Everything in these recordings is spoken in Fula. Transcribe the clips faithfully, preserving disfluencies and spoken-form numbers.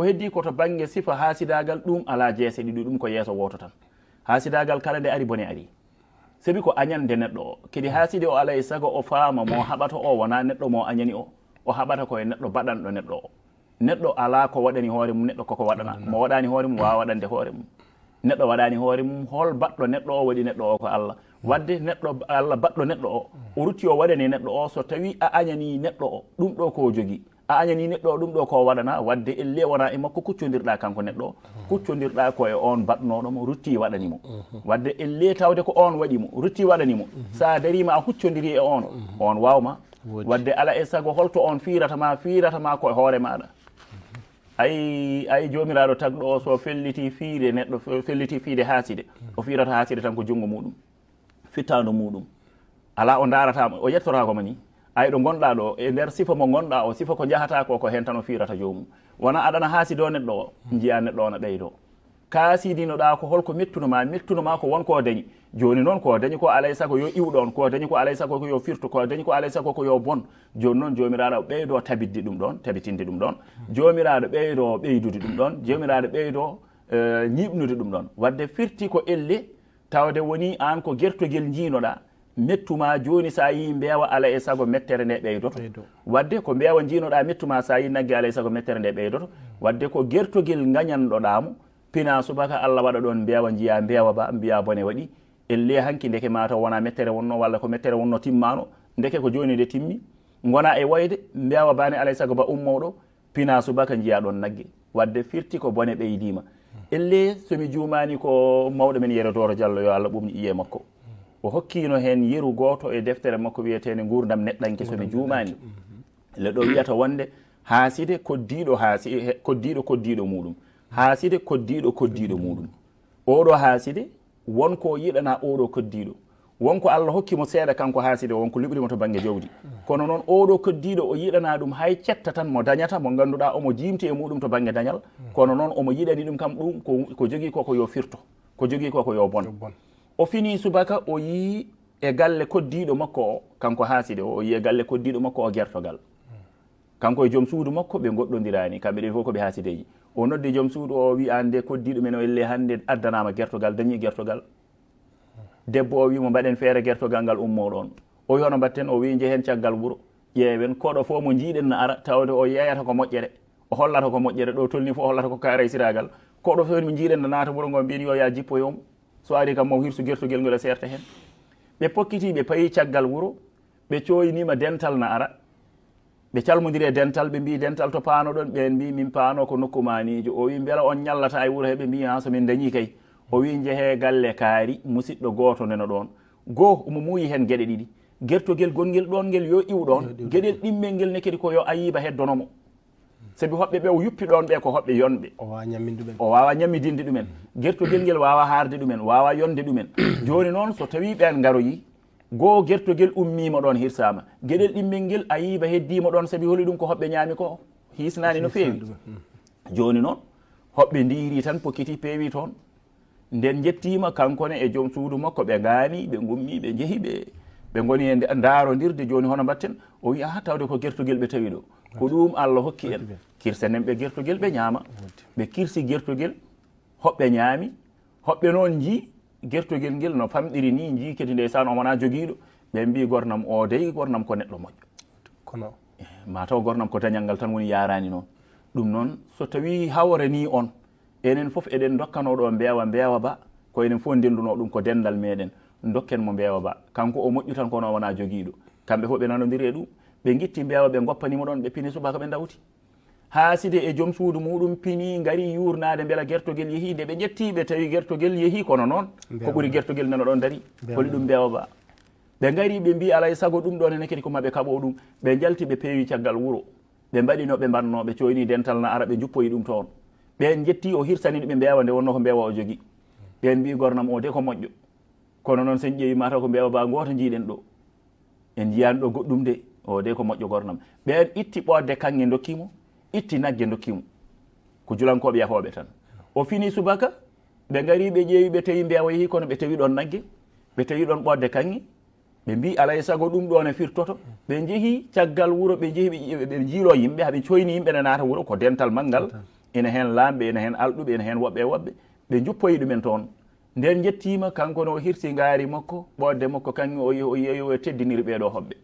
Ko heddii ko to bannge sifa haasidaagal, ɗum alaa jeese ɗiɗi, ɗum ko yeeso wooto tan. Haasidaagal kala nde ari, bone ari. Sabi ko añande neɗɗo o. Kadi haasidi o alaa e sago o faama mo haɓata o wonaa neɗɗo mo añani o. O haɓata ko e neɗɗo baɗanɗo neɗɗo o. Neɗɗo alaa ko waɗani hoore mum, neɗɗo koko waɗana. Mo waɗani hoore mum, waawa waɗande hoore mum. Neɗɗo waɗani hoore mum, hol baɗɗo neɗɗo o waɗi neɗɗo o ko Allah. Waɗde neɗɗo Allah baɗɗo neɗɗo o, o rutti o waɗani neɗɗo o, so tawi a añani neɗɗo o, ɗum ɗo ko o jogii. A añani neɗɗo o, ɗum ɗo ko o waɗana, waɗde elle wona e makko kuccondirɗa kanko neɗɗo o. Kuccondirɗa ko e on baɗnoɗo mo, rutti waɗani mo. Waɗde elle tawde ko on waɗi mo, rutti waɗani mo. Sa darima a huccondiri e on, on wawma. Waɗde ala e sago holto on fiirata ma, fiirata ma ko e hoore maɗa. Ay, ay jomiraɗo tagɗo o so felliti fiide neɗɗo, fe-, felliti fiide haaside, o fiirata haaside tan ko junngo muɗum, fittaandu muɗum. Ala o ndaarata mo, o yettotaako ma ni. Ay ɗo ngonɗa ɗo, e nder sifa mo ngonɗa o, sifa ko njahata ko, ko heen tan o fiirata joomum. Wona aɗana haasido neɗɗo o, njiya neɗɗo o na ɓeydo. Kaasidinoɗa ko holko mettuno ma, mettuno ma ko won ko dañi. Jooni noon ko dañi ko alay sago yo iw ɗoon, ko dañi ko alay sago ko yo firtu, ko dañi ko alay sago ko yo bon. Jooni noon joomiraaɗo ɓeydo tabitde ɗum ɗoon, tabitinde ɗum ɗoon. Joomiraaɗo ɓeydo ɓeydude ɗum ɗoon, joomiraaɗo ɓeydo, eh, ñiiɓnude ɗum ɗoon. Wadde firti ko elle tawde woni aan ko gertogel njiinoɗa, mettu ma jooni so a yii mbeewa ala e sago mettere nde ɓeydoto. Ɓeydo. Wadde ko mbeewa njiinoɗa mettu ma so a yii nagge ala e sago mettere nde ɓeydoto. Wadde ko gertogel ngañanɗoɗa mo, pina subaka Allah waɗa ɗoon mbeewa njiya mbeewa ba, mbiya bone waɗi. Elle hanki ndeke mataw wona mettere wonno walla ko mettere wonno timmano, ndeke ko jooni nde timmi. Ngona e woyde, mbeewa bane ala e sago ba ummoɗo, pina subaka njiya ɗoon nagge. Wadde firti ko bone ɓeydiima. Elle so mi juumaani ko mawɗo men Yero Dooro Jallo yo Allah ɓuuɓnu ƴiye makko. O hokkino heen yeru gooto e deftere makko wiyeteende Nguurndam Neɗɗanke so mi juumaani. Le ɗo wiyata wonde haaside koddiiɗo haasi-, he-, koddiiɗo koddiiɗo muɗum. Haaside koddiiɗo koddiiɗo muɗum. Oɗo haaside won ko yiɗana oɗo koddiiɗo. Won ko Allah hokki mo seeɗa kanko haaside, won ko liɓri mo to bannge jawdi. Kono noon oɗo koddiiɗo o yiɗana ɗum hay cetta tan mo dañata, mo ngannduɗaa omo jiimti e muɗum to bannge dañal. Kono noon omo yiɗani ɗum kam ɗum ko, ko jogii ko ko yo firto, ko jogii ko ko yo bon. Yo bon. O fini subaka o yii e galle koddiiɗo makko o, kanko haaside o, o yii e galle koddiiɗo makko o gertogal. Kanko e joom suudu makko ɓe ngoɗɗondiraani, kamɓe ɗiɗo fof ko ɓe haasideeji. O noddi joom suudu o, o wi, "Aan de koddiiɗo men o, elle hannde addanaama gertogal, dañi gertogal." Debbo o wi mo, "Mbaɗen feere gertogal ngal ummoo ɗoon." O wi, "Hono mbaɗten?" O wi, "Njehen caggal wuro, ƴeewen koɗo fof mo njiiɗen na ara, tawde o yeeyata ko moƴƴere, o hollata ko moƴƴere, ɗo tolni fof o hollata ko kaaraysiraagal. Koɗo fof mo njiiɗen na naata wuro ngo, mbiyen yo yaa jippoyo mo. So ari kam, mo hirsu gertogel ngol e seerta heen." Ɓe pokkiti, ɓe payi caggal wuro, ɓe cooyniima dental na ara. Ɓe calmondiri e dental, ɓe mbii, "Dental, to paanoɗon?" Ɓeen mbii, "Min paano ko nokku maaniijo." O wii, "Mbela on ñallata e wuro he?" Ɓe mbii, "Haa, so min dañii kay." O wii, "Njehee galle kaari, musiɗɗo gooto neno ɗoon." Goo, omo muuyi heen geɗe ɗiɗi. Gertogel gongel ɗoon ngel yo iw ɗoon, geɗel ɗimmel ngel ne kadi ko yo ayiba heddono mo. Sabi hoɓɓe ɓe o yuppi ɗoon ɓe ko hoɓɓe yonɓe. O waawa ñamminde ɗumen. O waawa ñammidinde ɗumen. Gertogel ngel waawa haarde ɗumen, waawa yonde ɗumen. Jooni noon, so tawii ɓeen ngaroyii, goo gertogel ummiima ɗoon, hirsaama. Geɗel ɗimmel ngel ayiba heddiima ɗoon, sabi holi ɗum ko hoɓɓe ñaami ko? Hiisnaani no feewi. Hiisnaani ɗum. Jooni noon, hoɓɓe ndiiri tan, pokkiti peewi toon. Nden njettiima, kanko ne e joom suudu makko, ɓe ngaani, ɓe ngummi, ɓe njehi, ɓe, ɓe ngoni e nde-, ndaarondirde. Jooni hono mbaɗten? O wi, "Aha, tawde ko gertogel ɓe tawi ɗo." Ko ɗum Allah hokki en. Hokki ɓe. Kirsanen ɓe gertogel, ɓe ñaama. Ɓe kirsi gertogel, hoɓɓe ñaami, hoɓɓe noon njii gertogel ngel no famɗiri ni, njii kadi ndeysaan o wonaa jogiiɗo. Ɓe mbii, "Gornam o dey, gornam ko neɗɗo moƴƴo." Kono? Eh, ma taw gornam ko dañal ngal tan woni yaaraani noon. Ɗum noon, so tawii hawre ni on, enen fof eɗen ndokkanoo ɗo mbeewa, mbeewa ba, ko enen fof ndenndunoo ɗum ko denndal meɗen. Ndokken mo mbeewa ba. Kanko o moƴƴu tan kono o wonaa jogiiɗo. Kamɓe fof ɓe nanondiri e ɗum. Ɓe ngitti mbeewa, ɓe ngoppani mo ɗoon, ɓe pini subaka ɓe ndawti. Haaside e joom suudu muɗum pini, ngari yuurnaade mbela gertogel yehii. Nde ɓe njetti, ɓe tawi gertogel yehii, kono noon ko ɓuri gertogel nana ɗoon dari. Holi ɗum mbeewa ba? Ɓe ngari, ɓe mbii, "Alaa e sago ɗum ɗoon ene kadi ko maɓe kaɓo ɗum." Ɓe njalti, ɓe peewi caggal wuro. Ɓe mbaɗi no ɓe mbaɗnoo, ɓe cooyni dental na ara, ɓe njuppoyi ɗum toon. Ɓeen njetti, o hirsani ɓe mbeewa nde wonnoo ko mbeewa o jogii. Ɓeen mbii, "Gornam o de ko moƴƴo. Kono noon, so en ƴeewi, mataw ko mbeewa ba gooto njiiɗen ɗo. En njiyaani ɗo goɗɗum de, o de ko moƴƴo gornam." Ɓeen itti ɓoodde kaŋŋe ndokki mo, itti nagge ndokki mo. Ko julankooɓe yahooɓe tan. O fini subaka, ɓe ngari, ɓe ƴeewi, ɓe tawi mbeewa yehii, kono ɓe tawi ɗoon nagge, ɓe tawi ɗoon ɓoodde kaŋŋe. Ɓe mbii, "Alaa e sago ɗum ɗoon e firtoto." Ɓe njehi caggal wuro, ɓe njehi, ɓe, ɓe, ɓe njiiloo yimɓe, haa ɓe cooyni yimɓe ne naata wuro, ko dental manngal. Ina heen laamɓe, ina heen alɗuɓe, ina heen woɓɓe e woɓɓe. Ɓe njuppoyi ɗumen toon. Nden njettiima, kanko no o hirsi ngaari makko, ɓoodde makko, kaŋŋe o yehi, o yehi, o teddiniri ɓee ɗoo hoɓɓe.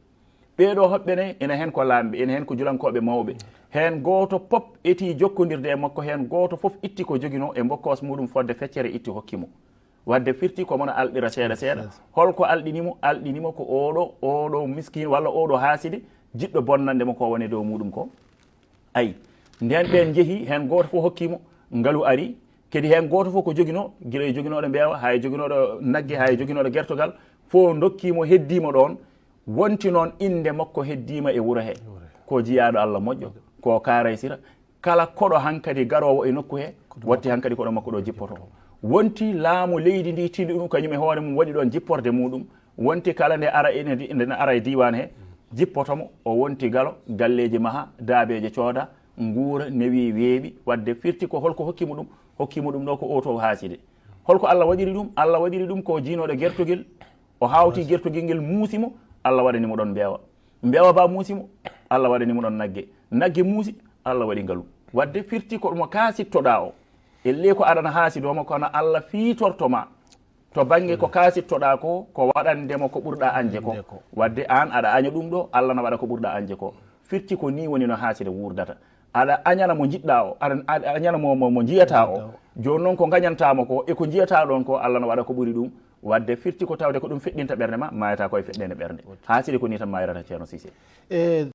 Ɓee ɗoo hoɓɓe ne, ina heen ko laamɓe, ina heen ko julankooɓe mawɓe. Heen gooto pop etii jokkondirde e makko, heen gooto fof itti ko joginoo e mbokkoos muuɗum fodde feccere itti hokki mo. Wadde firti ko mono alɗira seeɗa seeɗa. Holko alɗini mo? Alɗini mo ko oɗo, oɗo miskin walla oɗo haaside, jiɗɗo bonnande mo ko woni dow muuɗum ko. Ayi, nden ɓeen njehi, heen gooto fof hokki mo, ngalu ari. Kadi heen gooto fof ko joginoo, gila e joginooɗo mbeewa, haa e joginooɗo nagge, haa e joginooɗo gertogal, fof ndokki mo, heddii mo ɗoon. Wonti noon innde makko heddiima e wuro he. Ko jiyaaɗo Allah moƴƴo, ko kaaraysira. Kala koɗo hankadi garoowo e nokku he, watti hankadi koɗo makko ɗo jippoto. Wonti laamu leydi ndi tili ɗum, kañum e hoore mum waɗi ɗoon jipporde muuɗum. Wonti kala nde ara ene di-, nde ara e diiwaan he, jippoto mo, o wonti galo, galleeji maha, daabeeje cooda, nguura, newi, weeɓi. Wadde firti ko holko hokki mo ɗum? Hokki mo ɗum ɗo ko oto haaside. Holko Allah waɗiri ɗum? Allah waɗiri ɗum ko jiinooɗo gertogel, o hawti gertogel ngel muusi mo, Allah waɗani mo ɗoon mbeewa. Mbeewa ba muusi mo, Allah waɗani mo ɗoon nagge. Nagge muusi, Allah waɗi ngalu. Wadde firti ko ɗum kaasittoɗaa o. Ellee ko aɗana haasidoo ma, kono Allah fiitorto ma. To bannge ko kaasittoɗaa ko, ko waɗande mo ko ɓurɗaa añde ko. Wadde aan aɗa aña ɗum ɗo, Allah na waɗa ko ɓurɗaa añde ko. Firti ko nii woni no haasida wuurdata. Aɗa añana mo njiɗɗaa o, aɗa, aɗa añana mo, mo, mo njiyataa o. Jooni noon ko ngañantaa mo ko, e ko njiyataa ɗoon ko, Allah na waɗa ko ɓuri ɗum. Wadde firti ko tawde ko ɗum feɗɗinta ɓernde ma, maayata koye feɗɗende ɓernde. Haaside ko nii tan maayirata, Ceerno Siise. E